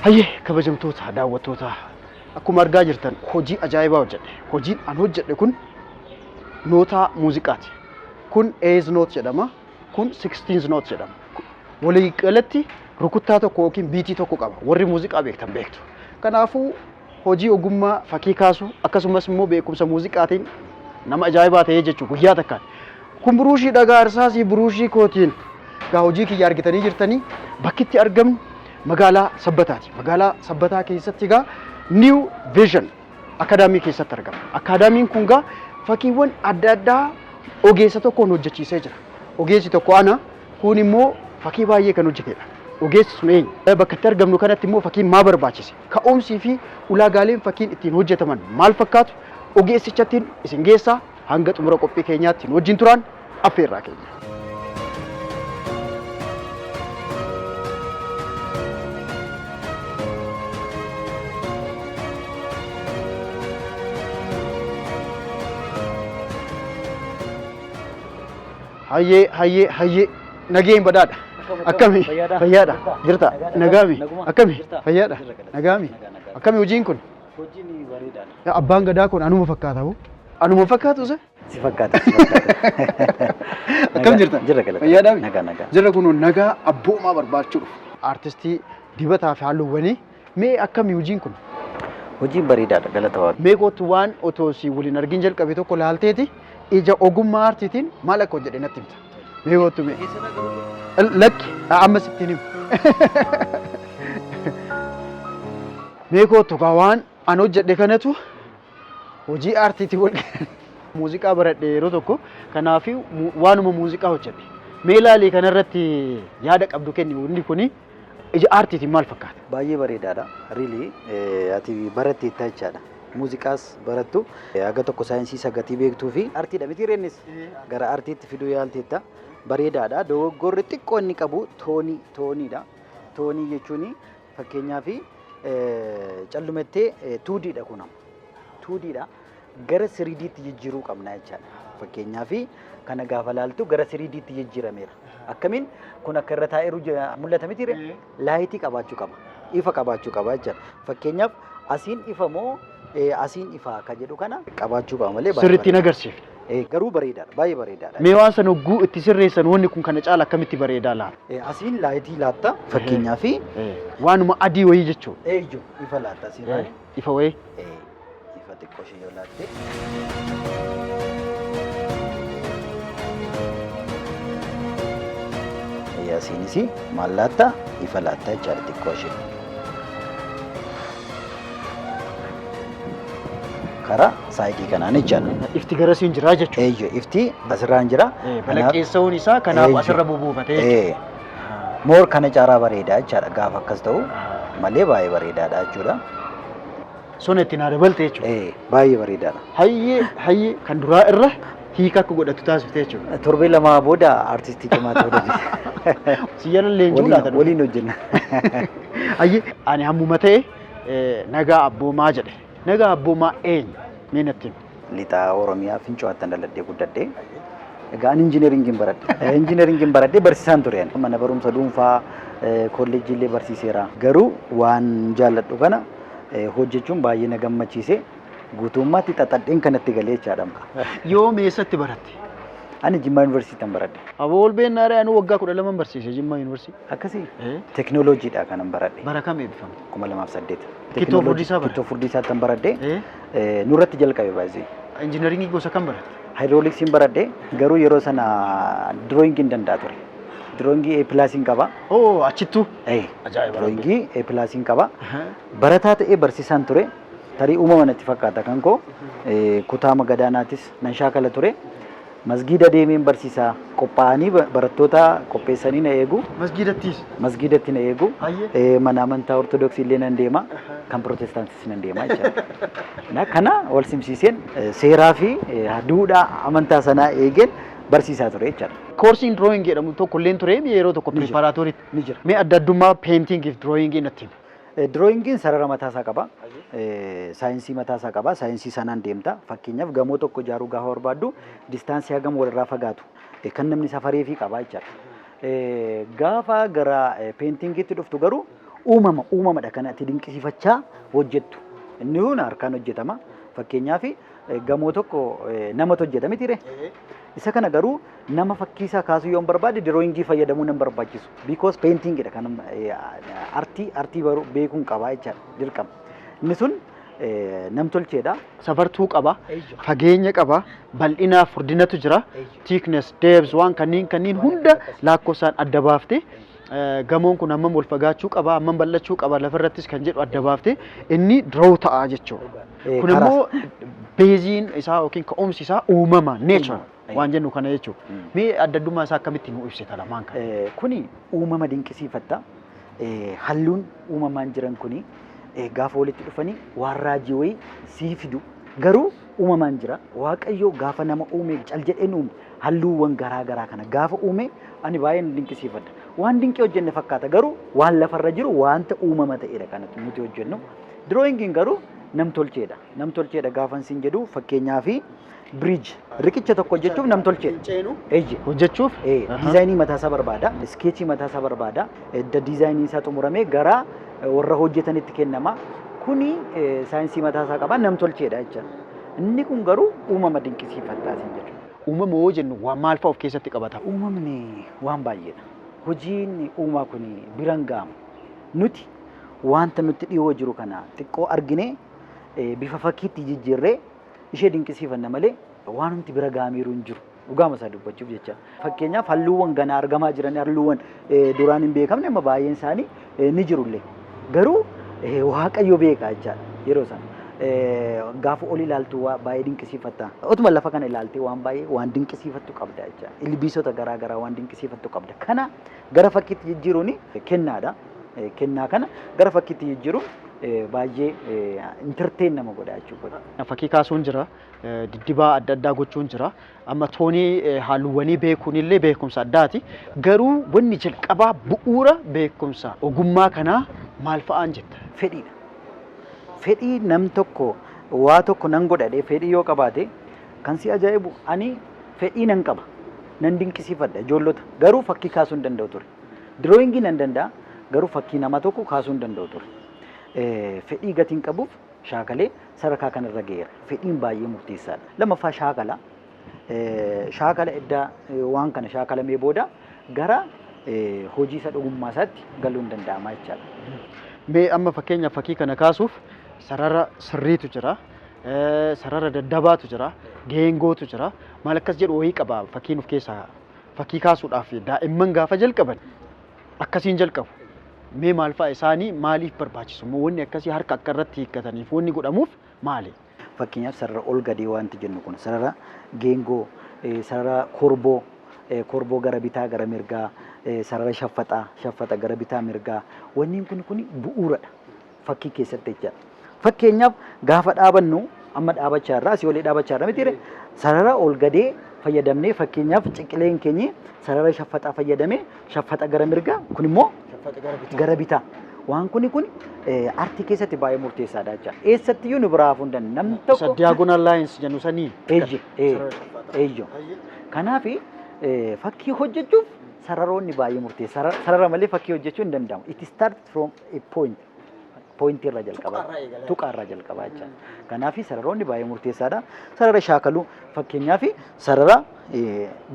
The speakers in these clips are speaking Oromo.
Hayyee, kabajamtoota daawwattoota, akkuma argaa jirtan hojii ajaa'ibaa hojjedhe. Hojiin an hojjedhe kun nootaa muuziqaati. Kun eighth note jedhama. Kun sixteenth note jedhama. Walii galatti rukuttaa tokko yookiin biitii tokko qaba. Warri muuziqaa beektan beektu. Kanaafuu hojii ogummaa fakkii kaasuu akkasumas immoo beekumsa muuziqaatiin nama ajaa'ibaa ta'ee jechuudha guyyaa takkaan. Kun buruushii dhagaa irsaasii buruushii kootiin gaa hojii kiyya argitanii jirtanii. Bakki itti argamnu magaalaa Sabbataati. Magaalaa Sabbataa keessatti egaa New Vision Akaadaamii keessatti argama. Akaadaamiin kun gaa fakkiiwwan adda addaa ogeessa tokkoon hojjechiisee jira. Ogeessi tokko ana, kun immoo fakkii baay'ee kan hojjetedha. Ogeessi sun eenyu? Bakka itti argamnu kanatti immoo fakkiin maa barbaachise? Ka'umsii fi ulaagaaleen fakkiin ittiin hojjetaman maal fakkaatu? Ogeessichattiin isin geessaa. Hanga xumura qophii keenyaatti nu wajjin turaan affeerraa keenya. Hayyee, hayyee, hayyee, nageen badhaadha. Akkami? Fayyaadha. Jirta? Nagaami? Akkami? Fayyaadha. Nagaami? Akkami hojiin kun? Hojiin bareedaadha. Abbaan gadaa kun anuma fakkaata hoo? Anuma fakkaatu isa? Si fakkaata, si fakkaata. Akkam jirta? Jirra, galata. Fayyaadhaami? Nagaa, nagaa. Jirra kun nagaa abboomaa barbaachuu dhufu. Artistii dibataa fi halluuwwanii, mee akkami hojiin kun? Hojiin bareedaadha, galata Waaqa. Mee kootu, waan otoo si waliin argin jalqabe tokko laalteeti ija ogummaa aartiitiin maal akka hojjedhe natti himta. Mee kootu mee. Lakki, amma sitti hin himu. Mee kootu gaa, waan an hojjedhe kanatu hojii aartiitiin wal muuziqaa baradhe yeroo tokko, kanaaf waanuma muuziqaa hojjedhe. Mee ilaalii, kanarratti yaada qabdu kenni. Wanni kuni ija aartiitiin maal fakkaata? Baay'ee bareedaadha. Really, ati baratteetta jechaadha. Muuziqaas barattu haga tokko saayinsii sagatii beektuu fi aartiidha miti reennis gara aartiitti fiduu yaalteetta. Bareedaadha. Dogoggorri xiqqoo inni qabu toonii tooniidha. Toonii jechuun fakkeenyaaf callumettee 2Ddha kun amma. 2Ddha. Gara 3Dtti jijjiiruu qabna jechaadha. Fakkeenyaaf kana gaafa laaltu gara 3Dtti jijjiirameera. Akkamiin kun akka irra taa'eeru mul'ata miti ree? Laayitii qabaachuu qaba. Ifa qabaachuu qaba jechaadha. Fakkeenyaaf asiin ifa moo asiin ifa akka jedhu kana qabaachuu qaba malee baay'ee Sirriitti hin bareeda. agarsiifne. Garuu bareedaadha. Baay'ee bareedaadha. Mee waan sana hogguu itti sirreessan wanni kun kana caala akkamitti bareedaa laata? Asiin laayitii laatta fakkeenyaaf. Waanuma adii wayii jechuudha. Ijoo ifa laatta asiirraan. Ifa wayii. Ifa xiqqoo ishee yoo laatte. Asiinis maal laatta? Ifa laatta jechaadha xiqqoo ishee. Karaa saayidii kanaan jechaadha. Ifti garasiin jiraa jechuudha. Eeyyo, ifti asirraan jira. Balaqqeessa'uun isaa kanaaf asirra bubuufatee jechuudha. Moor kana caalaa bareedaa jechaadha gaafa akkas ta'u malee baay'ee bareedaadha jechuudha. Sona itti naa dabalte jechuudha. Baay'ee bareedaadha. Hayyee, hayyee, kan duraa irra hiika akka godhatu taasifte jechuudha. Torbee 2 booda artistii cimaa ta'uu dandeessa. Si jala leenjuu laata? Waliin hojjenna. Hayyee, ani hammuma ta'e nagaa abboomaa jedhe. Nagaa abboomaa eenyu? Mee natti himi. Lixa Oromiyaa Fincaa'aatti dhaladhee guddadhe. Egaa ani injineeringiin baradhe. Injineeringiin baradhee barsiisaan ture ani. Mana barumsa dhuunfaa, kolleejjii illee barsiiseera. Garuu waan jaalladhu kana hojjechuun baay'ee na gammachiise. Guutummaatti xaxadheen kanatti galee jechaadha. Yoom eessatti baratte? Ani Jimmaa Yuunivarsiitiin baradhe. Aboo, ol beennaa, ani waggaa 12 barsiise Jimmaa Yuunivarsiitii. Akkasii? Teknooloojiidha kanan baradhe. Bara kam eebbifamte? 2008. Kittoo Furdisaa baratte? Kittoo Furdisaatti baradhe. Nurratti jalqabe baay'ee. Injineringii gosa kam baratte? Haayidrooliksiin baradhe, garuu yeroo sana dirooyingii hin danda'a ture. Dirooyingii A pilaasiin qaba. Oo, achittuu? Ajaa'iba! Dirooyingii A pilaasiin qaba. Barataa ta'ee barsiisaan ture. Tarii uumama natti fakkaata kan koo. Kutaa magadaanaatis nan shaakala ture. Masgiida deemeen barsiisaa, qophaa'anii barattoota qopheessanii na eegu. Masgiidattis? Masgiidatti na eegu. Mana amantaa Ortodoksii illee nan deema. Kan Pirootestaantis nan deema jechaadha. Na kana wal simsiiseen seeraa fi duudhaa amantaa sanaa eegeen barsiisaa ture jechaadha. Koorsiin drawing jedhamu tokko illee ture yeroo tokko preparatoryitti. Ni jira. Mee adda addummaa painting fi drawing natti himi. Drawingiin sarara mataasaa qaba. Saayinsii mataasaa qaba. Saayinsii sanaan deemta. Fakkeenyaaf gamoo tokko ijaaruu gaafa barbaaddu distaansii hagam walirraa fagaatu kan namni safareefii qaba jechaadha. Gaafa gara paintingiitti dhuftu garuu Uumama uumamadha kan ati dinqisiifachaa hojjettu. Inni kun harkaan hojjetama. Fakkeenyaaf, gamoo tokko namatu hojjeta miti ree? Isa kana garuu nama fakkii isaa kaasuu yoon barbaade, drawingii fayyadamuu nan barbaachisu. Because paintingidha kan artii baruu beekuun qabaa jechaadha dirqama. Inni sun namtolcheedha. Safartuu qaba, fageenya qaba, bal'inaaf furdinatu jira, thickness, depth, waan kanneen hunda lakkoofsaan adda baaftee, gamoon kun hammam ol fagaachuu qaba, hammam bal'achuu qaba lafarrattis kan jedhu adda baaftee inni draw ta'a jechuudha. Kun immoo baseiin isaa yookiin ka'umsi isaa uumama, nature waan jennu kana jechuudha. Mee adda addummaa isaa akkamitti nu ibsita lamaan kana? Kuni uumama dinqisiifatta. Halluun uumamaan jiran kuni gaafa walitti dhufanii waan raajii wayii sii fidu. Garuu uumamaan jira. Waaqayyo gaafa nama uume cal jedheen uume. Halluuwwan garaa garaa kana gaafa uume ani baay'een dinqisiifadha. Waan dinqii hojjenne fakkaata, garuu waan lafarra jiru, wanta uumama ta'edha kanatti nuti hojjennu. Drawingiin garuu namtolcheedha. Namtolcheedha gaafan siin jedhu, fakkeenyaaf, bridge, riqicha tokko hojjechuuf namtolcheedha. Eeyye. Hojjechuuf? Designii mataasaa barbaada. Sketchii mataasaa barbaada. Edda designii isaa xumuramee gara warra hojjetanitti kennama. Kuni saayinsii mataasaa qaba, namtolcheedha jechuudha. Inni kun garuu uumama dinqisiifattaa siin jedhu. Uumama yoo jennu waan maal fa'a of keessatti qabata? Uumamni waan baay'eedha. Hojiin uumaa kun biraan ga'amu. Nuti wanta nutti dhiyoo jiru kana xiqqoo arginee bifa fakkiitti jijjiirree ishee dinqisiifanna malee waan nuti bira ga'ameeru hin jiru. Dhugaama isaa dubbachuuf jecha. Fakkeenyaaf, halluuwwan ganaa argamaa jiran, halluuwwan duraan hin beekamne amma baay'een isaanii ni jirullee. Garuu Waaqayyo beeka jechaadha yeroo sana. Gaafa ol ilaaltu waa baay'ee dinqisiifatta. Otuma lafa kana ilaaltee waan baay'ee waan dinqisiifattu qabda jechaadha. Ilbiisota garaa garaa waan dinqisiifattu qabda. Kana gara fakkiitti jijjiiruun kennaadha. Kennaa kana gara fakkiitti jijjiiruun baay'ee entertain nama godha jechuudha. Fakkii kaasuun jira, diddibaa adda addaa gochuun jira. Amma toonii halluuwwanii beekuun illee beekumsa addaati. Garuu wanni jalqabaa bu'uura beekumsa ogummaa kanaa maal fa'aan jetta? Fedhiidha. Fedhii nam tokko waa tokko nan godhadhee fedhii yoo qabaate, kan si ajaa'ibu ani fedhii nan qaba. Nan dinqisiifadha ijoollota. Garuu fakkii kaasuu hin danda'u ture. Drawingii nan danda'a, garuu fakkii nama tokko kaasuu hin danda'u ture. Fedhii gatiin qabuuf shaakalee sadarkaa kanarra ga'eera. Fedhiin baay'ee murteessaadha. Lammaffaa, shaakala. Shaakala edda waan kana shaakalamee booda gara hojii isa dhugummaa isaatti galuu hin danda'ama jechaadha. Mee amma fakkeenya fakkii kana kaasuuf sarara sirriitu jira. Sarara daddabaatu jira. Geengootu jira. Maal akkas jedhu wayii qaba fakkiin of keessaa. Fakkii kaasuudhaaf daa'imman gaafa jalqaban akkasiin jalqabu. Mee maal fa'a isaanii, maaliif barbaachisu? Immoo wanni akkasii harka akka irratti hiikkataniif wanni godhamuuf maali? Fakkeenyaaf, sarara ol gadee wanti jennu kun, sarara geengoo, sarara korboo, korboo gara bitaa gara mirgaa, sarara shaffaxaa, shaffaxa gara bitaa mirgaa, wanni kun bu'uuradha fakkii keessatti jechaadha. Fakkeenyaaf, gaafa dhaabannu, amma dhaabachaa irraa asii olii dhaabachaa irra miti, sarara ol gadee fayyadamnee, fakkeenyaaf, ciqileen keenyi sarara shaffaxaa fayyadamee shaffaxa gara mirgaa, kun immoo gara bitaa. Waan kuni artii keessatti baay'ee murteessaadha jechaadha. Eessattiyyuu nu biraa hafuu hin danda'u. Namni Isa tokko diagonal lines jennu sanii. Eeyye, eeyyo. Kanaaf fakkii hojjechuuf sararoonni baay'ee murteessa. Sarara malee fakkii hojjechuu hin danda'amu. It starts from a point. Pointii irraa jalqaba. Tuqaa irraa jalqaba jechaadha. Kanaaf sararoonni baay'ee murteessaadha. Sarara shaakaluu, fakkeenyaaf, sarara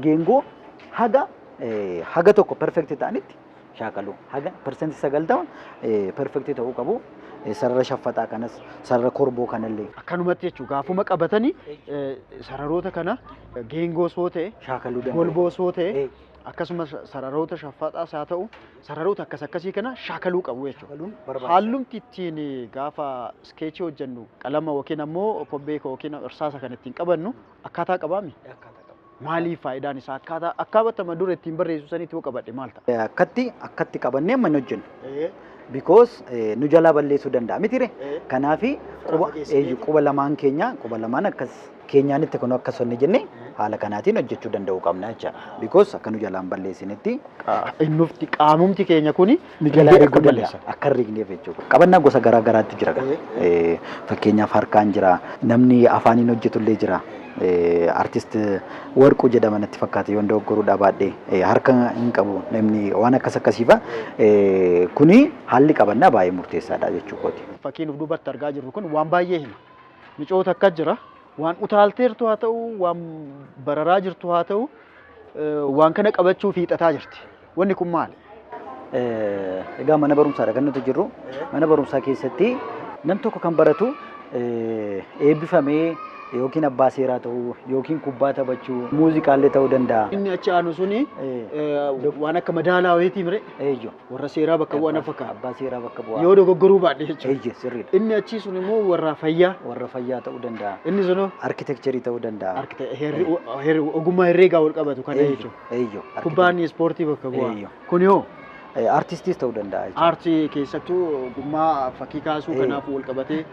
geengoo haga tokko perfect ta'anitti shaakaluu. Haga 90% perfect ta'uu qabu. Sarara shaffaxaa kanas, sarara korboo kanallee. Akkanumatti jechuun gaafuma qabatanii sararoota kana, geengoo soo ta'e, shaakaluu danda'u. Golboo soo ta'e, akkasumas sararoota shaffaxaas haa ta'u, sararoota akkas akkasii kana shaakaluu qabu jechuudha. Shaakaluun barbaachisaadha. Hallumti ittiin gaafa sketchii hojjennu qalama yookiin ammoo kobbee yookiin irsaasa kan ittiin qabannu akkaataa qabaami? Maaliif faayidaan isaa? Akkaataa akkaataa dura ittiin barreessu sanitti yoo qabadhe maal ta'a? Akkatti qabannee amma hin hojjennu. Because nu jalaa balleessuu danda'a miti ree? Kanaafi quba lamaan keenya, quba lamaan akkas keenyaanitti kun akkas wanni jennee Haala kanaatiin hojjechuu danda'uu qabna jechaadha. Because akka nu jalaan balleessinetti Innufti qaamumti keenya kuni nu jalaa rigee riguu akka danda'a. balleessa. Akka hin rigneef jechuudha. Qabannaa gosa garaa garaatu jira. Fakkeenyaaf harkaan jira. Namni afaaniin hojjetullee jira. Artist Warquu jedhama natti fakkaata yoon dogoggoruu dhabaadhe. Harka hin qabu namni waan akkas akkasiifa. Kuni haalli qabannaa baay'ee murteessaadha jechuu kooti. Fakkiin of duubatti argaa jirru kun waan baay'ee hima. Micoota akka jira. Waan utaalteertu haa ta'u, waan bararaa jirtu haa ta'u, waan kana qabachuuf hiixataa jirti. Wanni kun maali? Egaa mana barumsaadha kan nuti jirru. Mana barumsaa keessatti nam tokko kan baratu eebbifamee yookiin abbaa seeraa ta'uu yookiin kubbaa taphachuu muuziqaallee ta'uu danda'a. Inni achi aanu suni waan akka madaalaa wayiitii mire Eeyyo. Warra seeraa bakka bu'aa na fakkaata. Abbaa seeraa bakka bu'aa. Yoo dogoggoruu baadhe jechuudha. Eeyye, sirriidha. Inni achii sun immoo warra fayyaa. Warra fayyaa ta'uu danda'a. Inni sunoo Arkitekcherii ta'uu danda'a. Ogummaa herreegaa wal qabatu kana jechuudha. Eeyyo. Kubbaan ispoortii bakka bu'a. Eeyyo. Kun hoo Artistiis ta'uu danda'a jechuudha. Aartii keessattuu ogummaa fakkii kaasuu kanaaf wal qabatee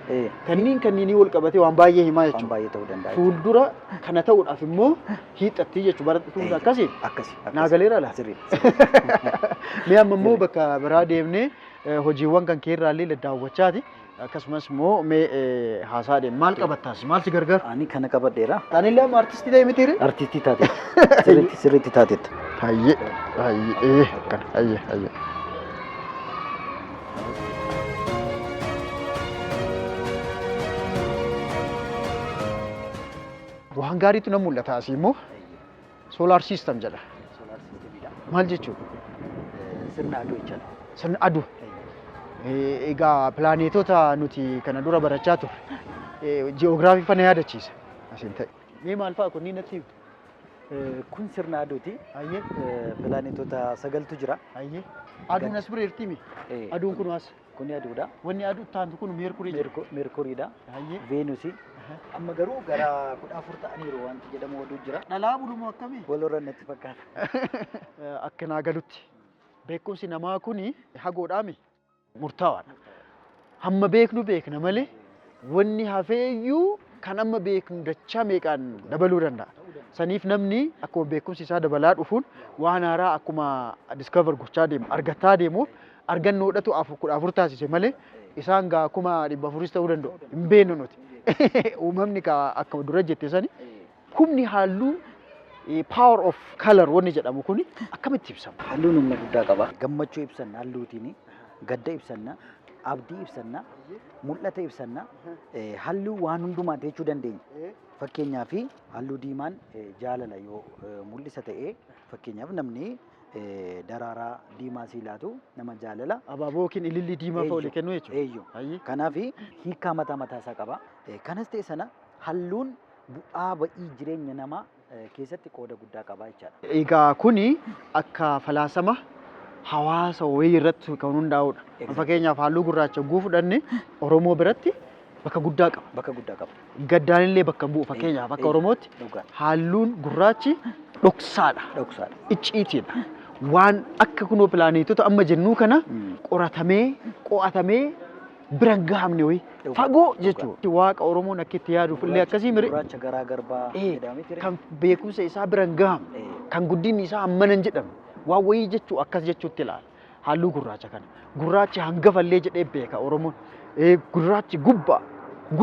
kanneen wal qabatee waan baay'ee himaa Waan jechuudha. baay'ee ta'uu danda'a jechuudha. Fuuldura kana ta'uudhaaf immoo hiixattii jechuudha. Barattoota akkasii. Akkasi. Naa galeera laa? Sirriidha. Mee amma immoo bakka biraa deemnee hojiiwwan kan keerraallee daddaawwachaati. Akkasumas immoo mee haasaa deemu. Maal qabattaas? Maal si gargaaru? Ani kana qabadheera. Anillee amma artistii ta'e mitiire? Artistii taate. Sirriitti sirriitti taateetta. Hayyee hayyee akkana hayyee hayyee. Waan gaariitu na mul'ata asii immoo solar system jedha. Maal jechuudha? Sirna aduu jechaadha. Sirna aduu. Egaa pilaaneetota nuti kana dura barachaa turre ji'oogiraafii fana yaadachiisa. Asiin ta'e. Mee maal fa'a kunniin natti himi? Kun sirna aduuti. Hayyee. Pilaaneetota sagaltu jira. Hayyee. Aduun as bira jirti mi? Aduun kun as. Kuni aduudha. Wanni aduu taantu kun meerkurii jedhama. Meerkuriidha. Hayyee. Veenusi. Amma garuu gara 14 ta'aniiru wanti jedhamu oduu jira. Dhalaa bulumoo akkamii? Wal horan natti fakkaata. Akka naa galutti beekumsi namaa kuni hagoodhaami murtaawaadha. Hamma beeknu beekna malee wanni hafeeyyuu kan amma beeknu dachaa meeqaan dabaluu danda'a. Saniif namni akkuma beekumsi isaa dabalaa dhufuun waan haaraa akkuma discover gochaa deemu argataa deemuuf argannoodhatu 14 taasise malee isaan gaa 400,000s ta'uu danda'u. Hin beeknu nuti. Uumamni kaa akkuma dura jette sani humni halluu, power of color wanni jedhamu kuni akkamitti ibsama? Halluun humna guddaa qaba. Gammachuu ibsanna halluutiin, gadda ibsanna, abdii ibsanna, mul'ata ibsanna, halluu waan hundumaati jechuu dandeenya. Fakkeenyaaf halluu diimaan jaalala yoo mul'isa ta'e, fakkeenyaaf namni daraaraa diimaa sii laatu nama jaalala. Abaaboo yookiin ilillii diimaa fa'a walii kennuu jechuudha. Eeyyo. Kanaaf hiikkaa mataa mataa isaa qaba. Kanas ta'e sana halluun bu'aa ba'ii jireenya namaa keessatti qooda guddaa qaba jechaadha. Egaa kuni akka falaasama hawaasa wayii irratti kan hundaa'udha. Fakkeenyaaf halluu gurraacha yogguu fudhanne Oromoo biratti bakka guddaa qaba. Bakka guddaa qaba. Gaddaanillee bakka hin bu'u fakkeenyaaf akka Oromootti halluun gurraachi dhoksaadha. Dhoksaadha. Icciitiidha. Waan akka kunoo pilaaneetota amma jennuu kana qoratamee qo'atamee bira hin gahamne wayii fagoo jechuudha. Waaqa Oromoon akka itti yaaduuf illee akkasii mire. Gurraacha garaa garbaa jedhamee ture. Kan beekumsa isaa bira hin gahamne, kan guddinni isaa hammana hin jedhamne waan wayii jechuu akkas jechuutti ilaala. Halluu gurraacha kana. Gurraachi hangafallee jedhee beeka Oromoon. Gurraachi gubbaa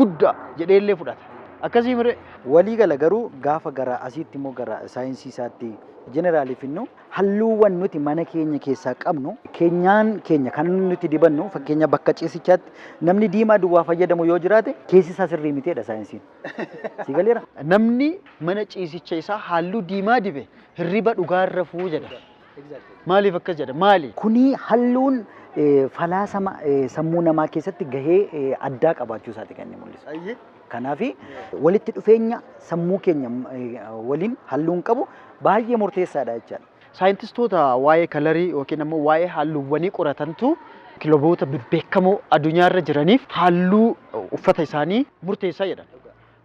guddaa jedhee illee fudhata. Akkasii mire. Walii gala garuu gaafa gara asiitti immoo gara saayinsii isaatti jeneraalii finnu halluuwwan nuti mana keenya keessaa qabnu keenyaan keenya kan nuti dibannu fakkeenya bakka ciisichaatti namni diimaa duwwaa fayyadamu yoo jiraate keessi isaa sirrii miteedha saayinsiin. Si galeera? Namni mana ciisicha isaa halluu diimaa dibe hirriba dhugaa hin rafuu jedha. Maaliif akkas jedha? Maali? Kuni halluun falaasama sammuu namaa keessatti gahee addaa qabaachuu isaati kan inni mul'isu. Kanaaf walitti dhufeenya sammuu keenya waliin halluun qabu baay'ee murteessaadha jechaadha. Saayintistoota waa'ee kalarii yookiin ammoo waa'ee halluuwwanii qoratantu kilaboota bebbeekamoo addunyaarra jiraniif halluu uffata isaanii murteessaa jedhan.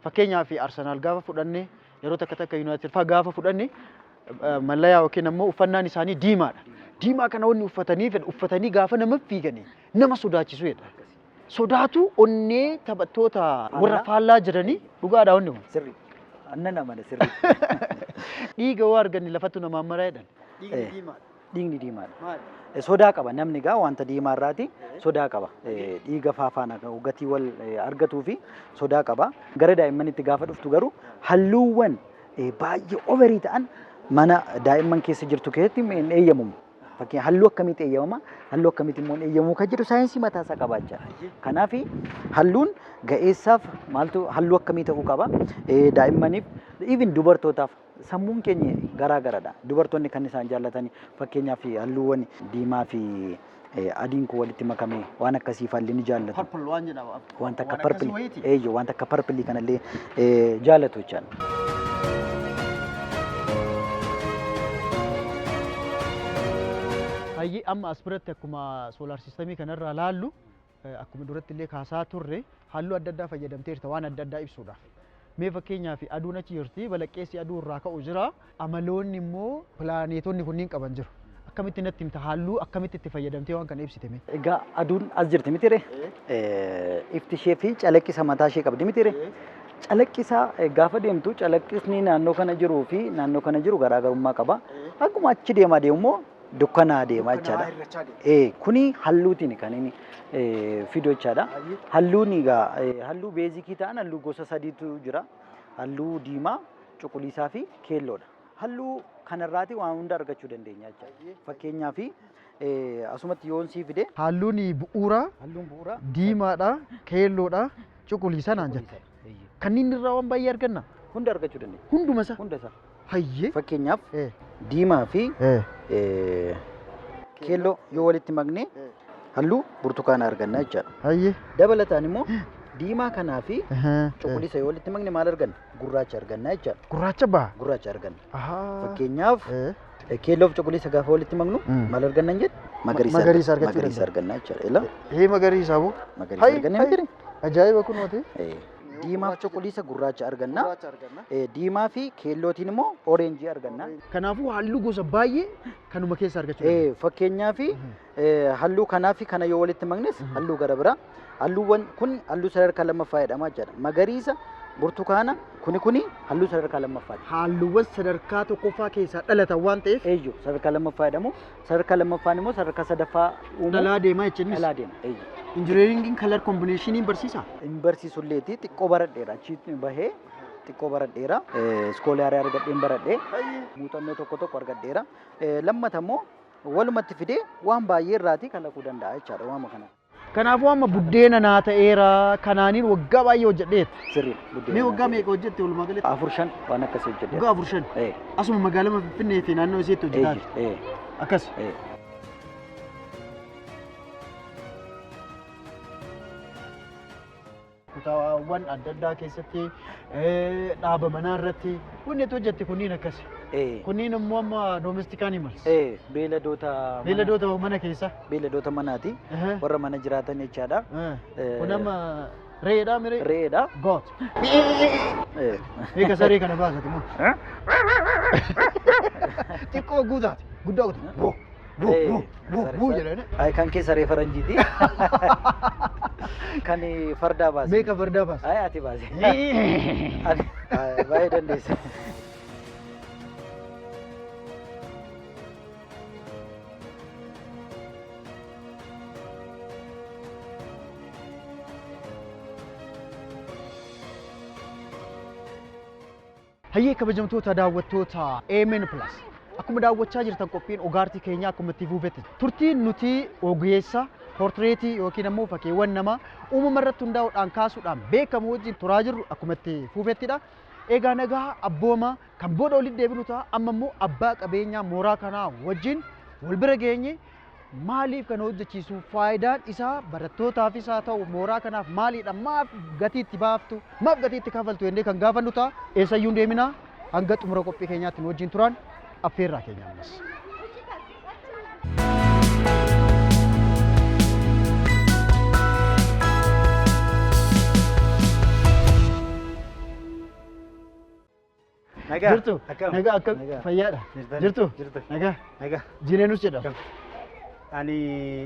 Fakkeenyaaf Arsenaal gaafa fudhanne, yeroo takka takka Yuunaayitid fa'aa gaafa fudhanne, mallayaa yookiin ammoo uffannaan isaanii diimaadha. Diimaa kana wanni uffatanii fedha uffatanii gaafa nama fiiganii nama sodaachisu jedha. Sodaatu onnee taphattoota warra faallaa jiranii dhugaadha wanni kun. Sirrii. Annan amana sirriitti. Dhiiga hoo arganne lafatu namaan maraa jedhan. Dhiigni diimaadha. Dhiigni diimaadha. Maali? Sodaa qaba namni egaa wanta diimaa irraati sodaa qaba. Dhiiga faafaana gatii wal argatuu fi sodaa qaba. Gara daa'immanitti gaafa dhuftu garuu halluuwwan baay'ee overii ta'an mana daa'imman keessa jirtu keessatti hin eeyyamamu. Fakkeenya halluu akkamiitti eeyyamama, halluu akkamiitti immoo hin eeyyamamu kan jedhu saayinsii mataa isaa qabaachaa. Kanaaf halluun ga'eessaaf maaltu halluu akkamii ta'uu qaba, daa'immaniif, even dubartootaaf sammuun keenya garaa garadha. Dubartoonni kan isaan jaallatani fakkeenyaaf halluuwwan diimaa fi adiin kun walitti makamee waan akkasii faalli ni jaallatu. Purple waan jedhama. Wanta akka Waan akkasii purple wayiiti? Eeyyo, wanta akka purple kanallee jaallatu jechaadha. Hayyee, amma as biratti akkuma solar systemii kanarraa laallu, akkuma duratti illee kaasaa turre, halluu adda addaa fayyadamteerta waan adda addaa ibsuudhaaf. Mee fakkeenyaaf aduun achi jirti, balaqqeessi aduu irraa ka'u jira, amaloonni immoo pilaaneetonni kunniin qaban jiru. Akkamitti natti himta, halluu akkamitti itti fayyadamtee waan kana ibsite mee? Egaa aduun as jirti miti ree? Ifti ishee fi calaqqisa mataa ishee qabdi miti ree? Calaqqisa gaafa deemtu calaqqisni naannoo kana jiruu fi naannoo kana jiru garaagarummaa qaba. Akkuma achi deemaa deemu immoo dukkanaa deema jechaadha. Kuni halluutiin kan inni fidu jechaadha. Halluun egaa halluu basicii ta'an halluu gosa sadiitu jira. Halluu diimaa, cuquliisaa fi keelloodha. Halluu kanarraati waan hunda argachuu dandeenya jechaadha. Fakkeenyaaf asumatti yoon sii fide. Halluun bu'uuraa Halluun bu'uuraa diimaadha, keelloodha, cuquliisa naan jette. Kanneen irraa waan baay'ee arganna. Hunda argachuu dandeenya. Hunduma isaa. Hunda isaa. Hayyee. Fakkeenyaaf diimaa fi keelloo yoo walitti makne halluu burtukaanaa arganna jechaadha. Hayyee. Dabalataan immoo diimaa kanaa fi cuquliisa yoo walitti makne maal arganna? Gurraacha arganna jechaadha. Gurraacha ba'a. Gurraacha arganna. Fakkeenyaaf keelloo fi cuquliisa gaafa walitti maknu maal arganna hin jedhu? Magariisa Magariisa argachuu magariisa dandeenya. arganna jechaadha. Ila Hee, magariisa boo. Magariisa arganna miti? Ajaa'iba kunooti. Diimaa fi cuquliisa gurraacha arganna. Diimaa fi keellootiin immoo orangeii arganna. Kanaafuu halluu gosa baay'ee kanuma keessa argachuu dandeenya. Fakkeenyaaf halluu kanaa fi kana yoo walitti maknes halluu gara biraa. Halluuwwan kun halluu sadarkaa lammaffaa jedhama jechaadha. Magariisa, burtukaana, kuni halluu sadarkaa lammaffaati. Halluuwwan sadarkaa tokkoffaa keessaa dhalatan waan ta'eef. Eeyyo, sadarkaa lammaffaa jedhamu. Sadarkaa lammaffaan immoo sadarkaa sadaffaa uumu. Dhalaa deemaa jechuunis. Dhalaa deema. Eeyyo. Engineeringiin color combinationiin barsiisaa? Hin barsiisulleeti, xiqqoo baradheera. Achi bahee xiqqoo baradheera. Scholarii argadheen baradhee. Muuxannoo tokko tokko argadheera. Lammata immoo walumatti fidee waan baay'ee irraatii kalaquu danda'a jechaadha waama kana. Kanaafuu amma buddeena naa ta'eera, kanaaniin waggaa baay'ee hojjedheeta. Sirriidha. Buddeena Mee naa waggaa ta'eera. meeqa hojjette walumaa galatti? 4 5 waan akkasii hojjedheera. Waggaa 4 5. Asuma magaalaa Finfinnee fi naannoo isheetti hojjetaa jirta. Akkas. Kutaawwan adda addaa keessatti, dhaaba manaa irratti wanni ati hojjette kunniin akkas. Kunniin immoo amma domestic animals. Beeyladoota mana- Beeyladoota mana keessa. Beeyladoota manaati. Warra mana jiraatan jechaadha. Kun amma re'eedhaa miree? Re'eedha. Goat. Eega saree kana baasati moo? Xiqqoo guutaati. Guddaa guutaa. Boo. Boo. Boo. Boo. Boo jedhani. Ay, kan keessa re'ee faranjiiti. Kan fardaa baase. Meeqa fardaa baase? Ay, ati baase. Ati baay'ee dandeessa. Hayyee, kabajamtoota daawwattoota AMN Plus, akkuma daawwachaa jirtan qophiin ogaartii keenyaa akkuma itti fufetti. Turtiin nuti ogeessa portraitii yookiin ammoo fakkiiwwan namaa uumama irratti hundaa'uudhaan kaasuudhaan beekamu wajjin turaa jirru akkuma itti fufettidha. Egaa nagaa abbooma kan booda walitti deebinu ta'a. Amma immoo abbaa qabeenyaa mooraa kanaa wajjin wal bira geenye maaliif kana hojjechiisu, faayidaan isaa barattootaafis haa ta'u mooraa kanaaf maaliidha, maaf gatii itti baaftu, maaf gatii itti kafaltu jennee kan gaafannu ta'a. Eessayyuu hin deeminaa, hanga xumura qophii keenyaatti nu wajjin turan affeerraa keenya ammas. Nagaa. Jirtu? Akkam? Nagaa, akkam? Nagaa. Fayyaadha? Jirtani? Jirtu? Jirtu. Nagaa. Nagaa. Jireenus jedhama. Ani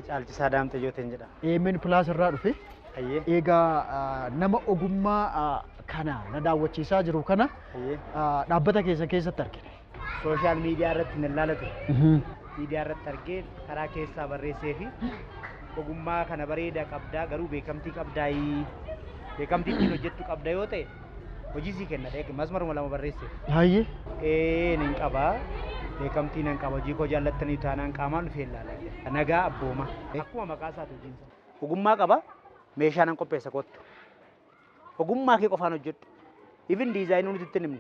Caalchisaa Daamxee Jooteen jedhama. AMN Plus irraa dhufe. Hayyee. Egaa nama ogummaa kana na daawwachiisaa jiru kana Hayyee. dhaabbata keessan keessatti argine. Social media irratti nan laala ture. Miidiyaa irratti argee karaa keessaa barreessee fi ogummaa kana bareeda qabdaa garuu beekamtii qabdaayii beekamtii ittiin hojjettu qabda yoo ta'e hojii sii kenna dheeg masmaruma lama barreesseef. Hayyee. Ee nin qaba beekamtii nan qaba hojii koo jaallattanii taanaan qaamaan dhufee ilaala. Nagaa abbooma. Akkuma maqaa isaati hojiin isaa. Ogummaa qaba meeshaa nan qopheessa kottu. Ogummaa kee qofaan hojjedhu. Even diizaayinii nuti itti himnu.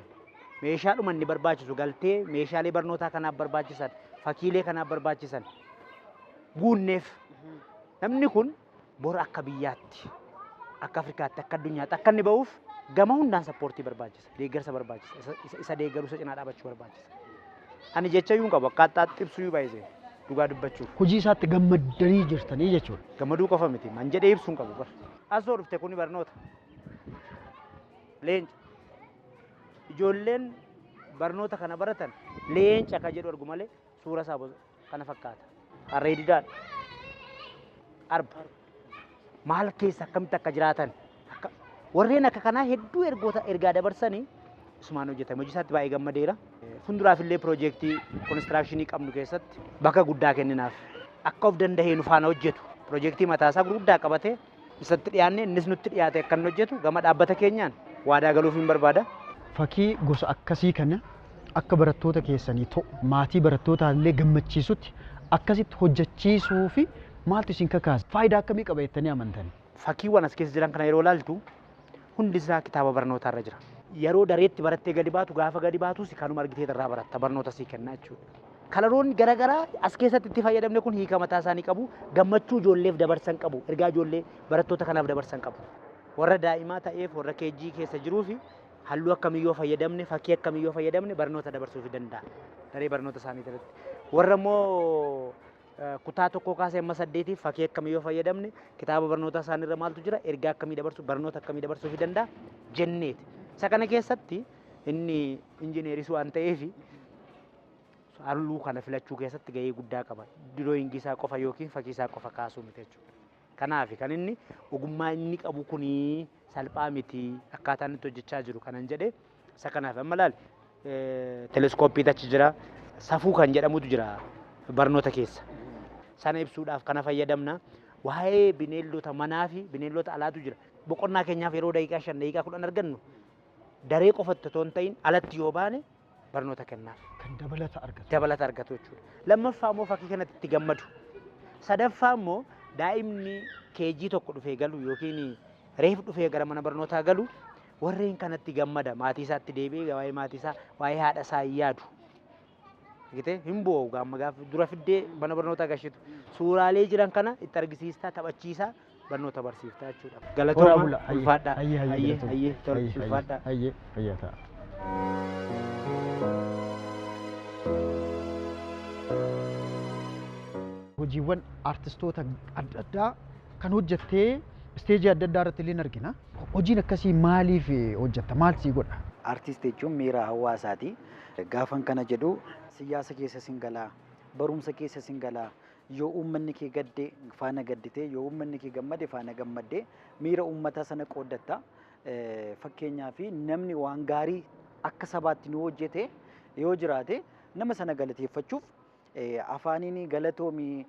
Meeshaadhuma inni barbaachisu galtee meeshaalee barnootaa kanaaf barbaachisan fakkiilee kanaaf barbaachisan guunneef namni kun bor akka biyyaatti akka Afrikaatti akka addunyaatti akka inni ba'uuf gama hundaan support barbaachisa deeggarsa barbaachisa isa deeggaruu isa cinaa dhaabachuu barbaachisa. Ani jecha iyyuu hin qabu akkaataa ibsuu baay'isee dhugaa dubbachuuf. Hojii isaatti gammaddanii jirtanii jechuudha. Gammaduu qofa miti man jedhee ibsuu hin qabu bara. Asoo dhufte kuni barnoota. Leenca. Ijoolleen barnoota kana baratan leenca ka jedhu argu malee suura isaa kana fakkaata. Harree didaadha. Arba. Maal keessa akkamitti akka jiraatan warreen akka kanaa hedduu ergoota ergaa dabarsanii isumaan hojjetame. Hojii isaatti baay'ee gammadeera. Fuulduraaf illee piroojeektii construction qabnu keessatti bakka guddaa kenninaaf. Akka of danda'ee nu faana hojjetu. Piroojeektii mataasaa gurguddaa qabatee isatti dhiyaanne innis nutti dhiyaate akka inni hojjetu gama dhaabbata keenyaan waadaa galuuf hin barbaada. Fakkii gosa akkasii kana akka barattoota keessanii ta'u maatii barattootaa illee gammachiisutti akkasitti hojjechiisuu fi maaltu isin kakaasa? Faayidaa akkamii qaba jettanii amantani? Fakkiiwwan as keessa jiran kana yeroo ilaaltu hundi isaa kitaaba barnootaa irra jira. Yeroo dareetti barattee gadi baatu gaafa gadi baatus kanuma argitee irraa baratta barnoota sii kenna jechuudha. Kalaroonni garaagaraa as keessatti itti fayyadamne kun hiika mataa isaanii qabu gammachuu ijoolleef dabarsan qabu ergaa ijoollee barattoota kanaaf dabarsan qabu. Warra daa'imaa ta'eef warra keejjii keessa jiruu fi halluu akkamiyyoo fayyadamne fakkii akkamiyyoo fayyadamne barnoota dabarsuu danda'a. Daree barnoota isaanii irratti. Warra immoo kutaa tokkoo kaasee amma saddeetiif fakkii akkamiyyoo fayyadamne kitaaba barnoota isaanii irra maaltu jira ergaa akkamii dabarsu barnoota akkamii dabarsuu danda'a jenneeti. Isa kana keessatti inni injineeris waan ta'eef halluu kana filachuu keessatti gahee guddaa qaba. Drawing isaa qofa yookiin fakkii isaa qofa kaasuu miti jechuudha. Kanaaf kan inni ogummaa inni qabu kuni salphaa miti akkaataan itti hojjechaa jiru kanan jedhe isa kanaaf amma laal teleeskooppiitu achi jira safuu kan jedhamutu jira barnoota keessa. Sana ibsuudhaaf kana fayyadamna. Waa'ee bineeldota manaa fi bineeldota alaatu jira. Boqonnaa keenyaaf yeroo daqiiqaa 5 daqiiqaa 10 argannu daree qofatti otoo hin ta'in alatti yoo baane barnoota kennaaf. Kan dabalata argatu. Dabalata argatu jechuudha. Lammaffaa immoo fakkii kanatti itti gammadu. Sadaffaa immoo daa'imni keejii tokko dhufee galu yookiin reef dhufee gara mana barnootaa galu warreen kanatti gammada maatii isaatti deebi'ee waa'ee maatii isaa waa'ee haadha isaa hin yaadu. Argitee hin boo'u gaamma gaafa dura fiddee mana barnootaa gashitu. Suuraalee jiran kana itti argisiistaa taphachiisaa barnoota barsiiftaa jechuudha. Galatooma ulfaadhaa. Hayyee hayyee hayyee tole ulfaadhaa. Hayyee fayyaa ta'a. Hojiiwwan artistoota adda addaa kan hojjettee isteejii adda addaa irratti illee argina. Hojiin akkasii maaliif hojjetta? Maal sii godha? Artiist jechuun miira hawaasaati. Gaafan kana jedhu siyaasa keessa sin galaa, barumsa keessa sin galaa, yoo uummanni kee gadde faana gaddite, yoo uummanni kee gammade faana gammadde miira uummataa sana qooddatta. Fakkeenyaaf namni waan gaarii akka sabaatti nu hojjete yoo jiraate nama sana galateeffachuuf afaaniin galatoomii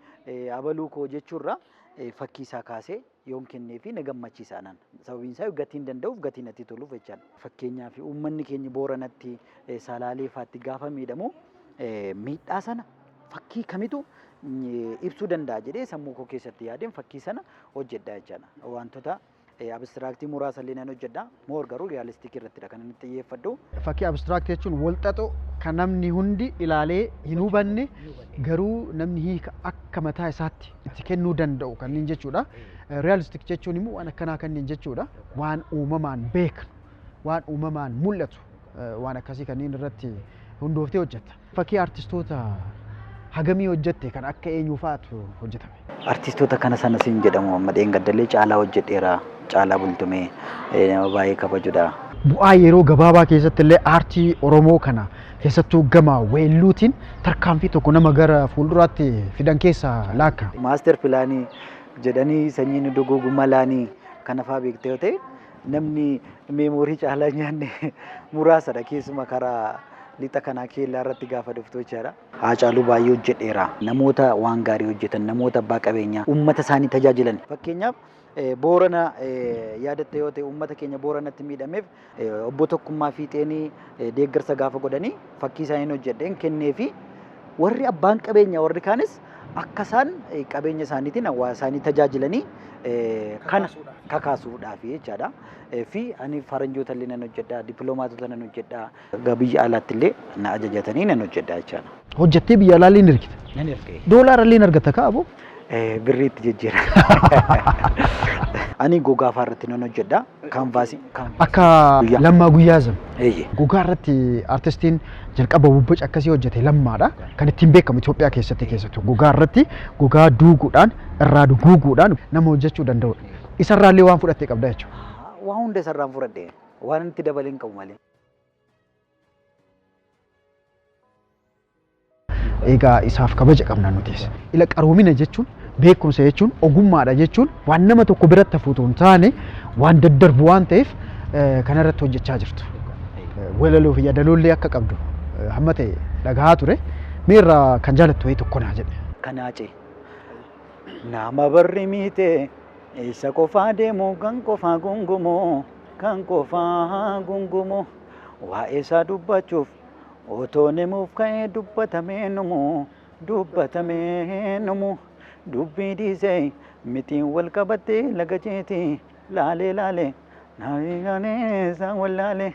abaluu koo jechuurra fakkii isaa kaasee yoon kennee fi na gammachiisa anaan. Sababiin isaa gatiin danda'uuf gatiin natti toluuf jechaadha. Fakkeenyaaf uummanni keenya Booranatti Salaalee faatti gaafa miidhamu miidhaa sana fakkii kamitu ibsuu danda'a jedhee sammuu koo keessatti yaadeen fakkii sana hojjedha jechaadha. Wantoota abstract muraasa illee nan hojjedha. More garuu realistic irrattidha kan inni xiyyeeffadhu. Fakkii abstract jechuun walxaxoo kan namni hundi ilaalee hin hubanne garuu namni hiika akka mataa isaatti itti kennuu danda'u kanneen jechuudha. Realistic jechuun immoo waan akkanaa kanneen jechuudha. Waan uumamaan beeknu, waan uumamaan mul'atu, waan akkasii kanneen irratti hundooftee hojjetta. Fakkii artistoota hagamii hojjette kan akka eenyu fa'aatu hojjetame? Artistoota kana sana siin jedhamu amma dheengaddalee Caalaa hojjedheera. Caalaa Bultumee nama baay'ee kabajudha. Bu'aa yeroo gabaabaa keessatti illee aartii Oromoo kana keessattuu gama weelluutiin tarkaanfii tokko nama gara fuulduraatti fidan keessaa laakka. Master plan jedhanii sanyiin duguugu malaanii Kana fa'aa beektee yoo ta'e, namni meemoorii caalaa nyaanne muraasadha, keessuma karaa lixa kanaa keellaa irratti gaafa dhuftu jechaadha. Haacaaluu baay'ee hojjedheera. Namoota waan gaarii hojjetan, namoota abbaa qabeenyaa, uummata isaanii tajaajilan. Fakkeenyaaf, Boorana yaadatte yoo ta'e, uummata keenya Booranatti miidhameef obbo Tokkummaa Fiixeenii deeggarsa gaafa godhanii fakkii isaaniin hojjedheen kennee fi warri abbaan qabeenyaa warri kaanis akka isaan qabeenya isaaniitiin hawaasa isaanii tajaajilanii kana kakaasuudhaaf jechaadha. Fi ani faranjoota illee nan hojjedha, dippiloomaatota nan hojjedha, biyya alaatti illee na ajajatanii nan hojjedha jechaadha. Hojjettee biyya alaa illee ni ergita. Nan erge. Doolaara illee ni argatta kaa aboo. Birriitti jijjiira. Ani gogaa fa'aa irratti nan hojjedha. Kaanvaasii. Akka Guyyaa. Lammaa Guyyaa zam. Eeyyee. Gogaa irratti artistiin jalqaba bobboca akkasii hojjete Lammaadha. Kan ittiin beekamu Itoophiyaa keessatti keessattuu gogaa irratti gogaa duuguudhaan, irraa duguuguudhaan nama hojjechuu danda'udha. Isarraallee waan fudhatte qabda jechuudha. Waa hunda isarraan fudhadhe. Waan itti dabalee hin qabu malee. Egaa isaaf kabaja qabna nutis. Ila qaroomina jechuun, beekumsa jechuun, ogummaadha jechuun waan nama tokko biratti hafu otoo hin taane waan daddarbu waan ta'eef kanarratti hojjechaa jirtu. Walaloo fi yaadaloollee akka qabdu hamma ta'e dhagahaa ture. Mee irraa kan jaalattu wayii tokko naa jedhe. Kan Haacee. Nama barri miite eessa qofaa deemu, kan qofaa gungumu, kan qofaa gungumu, waa'ee isaa dubbachuuf otoo nimuuf ka'ee dubbatamee numu, dubbatamee numu, dubbii dhiisee mixiin wal qabattee laga ceeti, laalee laalee laalee laalee isaan wallaalee,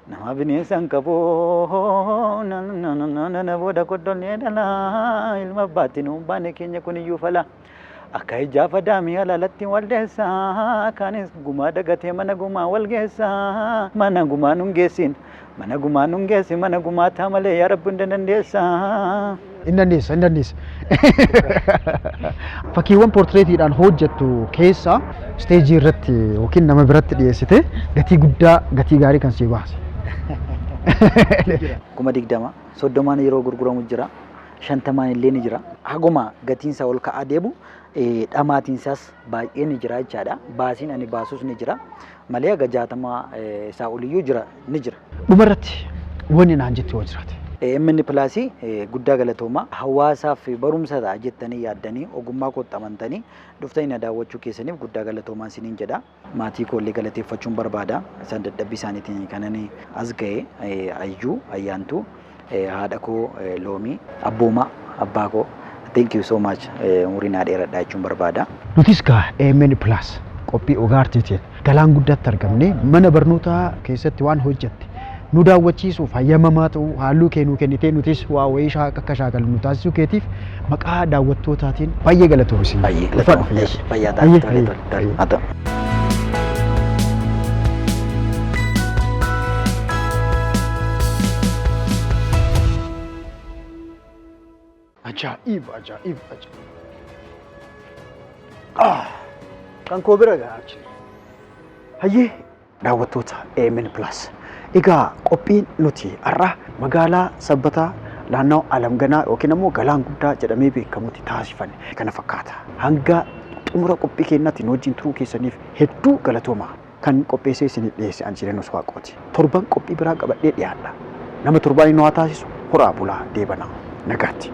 nama bineensa hin qabu na booda koddollee dhalaa, ilma abbaatti nuun baane keenya kuniyyuu fala. Akka ijaa fadaamii alaalatti wal deessa, kaanis gumaa dagatee mana gumaa wal geessa, mana gumaa nun geessin, mana gumaa nun geessi, mana gumaa taa malee, yaa Rabbi hunda dandeessa. Hin dandeessa, hin dandeessa. Fakkiiwwan poortireetiidhaan hojjettu keessaa isteejii irratti yookiin nama biratti dhiyeessite gatii guddaa, gatii gaarii kan sii baase. 20,000, 30n yeroo gurguramu jira. 50n illee ni jira. Haguma gatiinsa ol ka'aa deemu dhamaatiinsaas baay'ee ni jira jechaadha. Baasiin ani baasus ni jira. Malee haga 60 isaa oliyyuu jira, ni jira. Dhumarratti wanni naan jette yoo jiraate. MN Plus guddaa galatooma. Hawaasaaf barumsa ta'a jettanii yaaddanii ogummaa kootti amantanii dhuftanii na daawwachuu keessaniif guddaa galatoomaa isiniin jedha. Maatii koo illee galateeffachuun barbaada. Isaan dadhabbii isaaniitiin kan ani as ga'e, Ayyuu, Ayyaantuu, haadha koo Loomii, Abboomaa, abbaa koo. Thank you so much. Umurii naa dheeradhaa jechuun barbaada. Nutis gaa AMN Plus qophii Ogaartiitiin Galaan Guddaatti argamnee mana barnootaa keessatti waan hojjette nu daawwachiisuuf hayyamamaa ta'uu halluu kee nuu kennitee nutis waa wayii akka shaakallu nu taasisuu keetiif maqaa daawwattootaatiin baay'ee galatoomi siin. Baay'ee Ulfaadhu, galatoomaa. fayyaa. Fayyaa ta'a. Baay'ee, Tole, baay'ee, tole, tole. baay'ee. Haa ta'u. Ajaa'iba, ajaa'iba, ajaa'iba. Ah, kan koo bira gahaa jira. Hayyee, daawwattoota AMN Plus. Egaa qophiin nuti har'a magaalaa Sabbataa, naannoo Alamganaa yookiin ammoo Galaan Guddaa jedhamee beekamutti taasifanne kana fakkaata. Hanga xumura qophii keenyaatti nu wajjin turuu keessaniif hedduu galatooma. Kan qopheessee isiniif dhiyeesse an Jireenus Waaqooti. Torban qophii biraa qabadhee dhiyaadha. Nama torbaan nu haa taasisu, horaa bulaa, deebanaa. Nagaatti.